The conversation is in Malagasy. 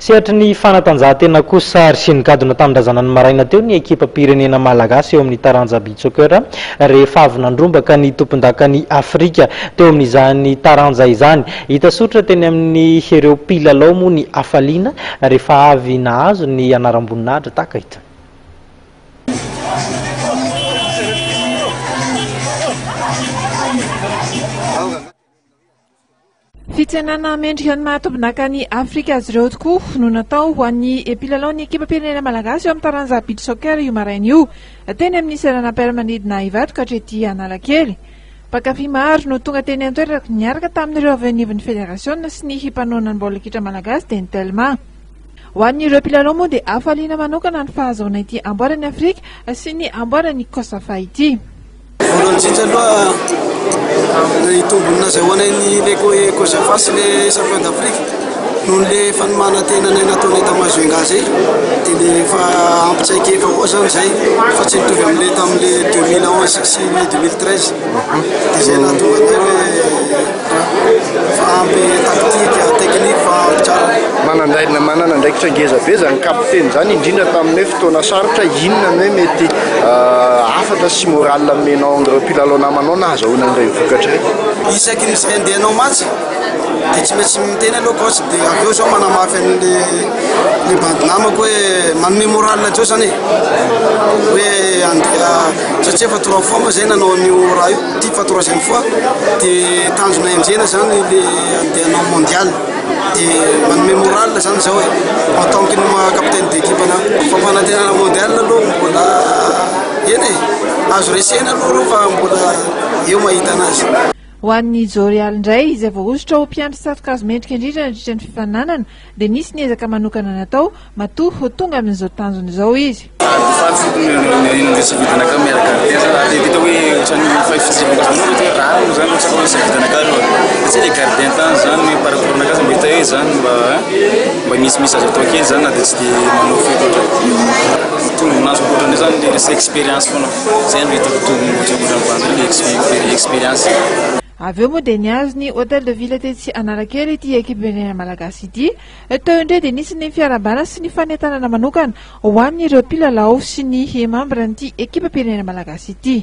Sehatry ny fanatanjahantena kosa ary nigadona tanindrazana ny maraina teo ny ekipam-pirenena malagasy eo amin'ny taranja beach soccer rehefa avy nandrombaka ny tompondakan'i Afrika teo amin'izany taranja izany. Hita soritra teny amin'ireo mpilalao moa ny hafaliana rehefa avy nahazo ny anaram-boninahitra tahaka itony. Fitsenana mendrika ny maha tompondakan'i Afrika azy ireo tokoa no natao ho an'ny mpilalaon'ny ekipam-pirenena malagasy eo amin'ny taranja beach soccer io maraina io, teny amin'ny seranam-piaramanidina Ivato ka hatrety Analakely. Mpankafy maro no tonga teny an-toerana niaraka tamin'ireo avy eo anivon'ny federasiona sy ny mpanohana ny baolina kitra malagasy dia ny Telma. Ho an'ireo mpilalao moa dia hafaliana manokana ny fahazoana ity amboaran'i Afrika sy ny amboaran'ny Cosafa ity. Voalohany indrindra aloha ny tombony nazahoanay ny le Cosafa sy le champion d'Afrique noho le fanomanan-tenanay nataonay tao Majunga zay dia le efa ampy traikefa koa zany zay fa tsy mitovy amin'le tamin'le 2011 sy le 2013 dia zay nahatonga anay hoe Fa ampy tactique, technique fa ampy tsara. Manandraina manana andraikitra ngeza be zany kapiteny zany indrindra tamin'ny hoe fotoana sarotra inona no hoe mety hafatra sy moral omenao an'ireo mpilalao namanao nahazahoana an'ireny vokatra ireny? Isaky ny izay andeha hanao match dia tsy maintsy miteny aloha coach dia avy eo zaho manamafy an'le le bandy namako hoe manome moral azy eo zany e hoe andeha satria efa trois fois moa zay nanao an'io raha io. Ty fa troisième fois de tanjona enjehina zany le andeha hanao mondial de manome moral zany zao e en tant que ny maha capitaine d'équipe anahy. Fampanantenana mondial aloha mbola eny e azo resena aloha reo fa mbola eo mahita anazy. Ho an'i Jorial indray, izay voahosotra ho mpiandry tsato-kazo mendrika indrindra nandritra ny fifaninanana, dia nisy ny ezaka manokana natao matoa ho tonga amin'izao tanjona izao izy. Faly fotony ny safidy-anakahy miaraka gardien zany ary hita hoe ohatran'ny fahifitsiavako azy manokana hoe rariny moa zany raha ohatra hoe safidy-anakahy aloha satria le gardien tany zany par rapport anakahy zany mba hita hoe zany mba mba misimisy azo atao kely zany na dia tsy dia manao firy loatra. Tombony azo ankoatran'izay zany le resaka expérience foana, zay no hitako tombony loatra ankoatran'ny bandy le expérience. Avy eo moa dia nihazo ny Hotel de Ville tetsy Analakely ity ekipam-pirenena malagasy ity. Teo indray dia nisy ny fiarahabana sy ny fanentanana manokana ho an'ireo mpilalao sy ny mambran'ity ekipam-pirenena malagasy ity.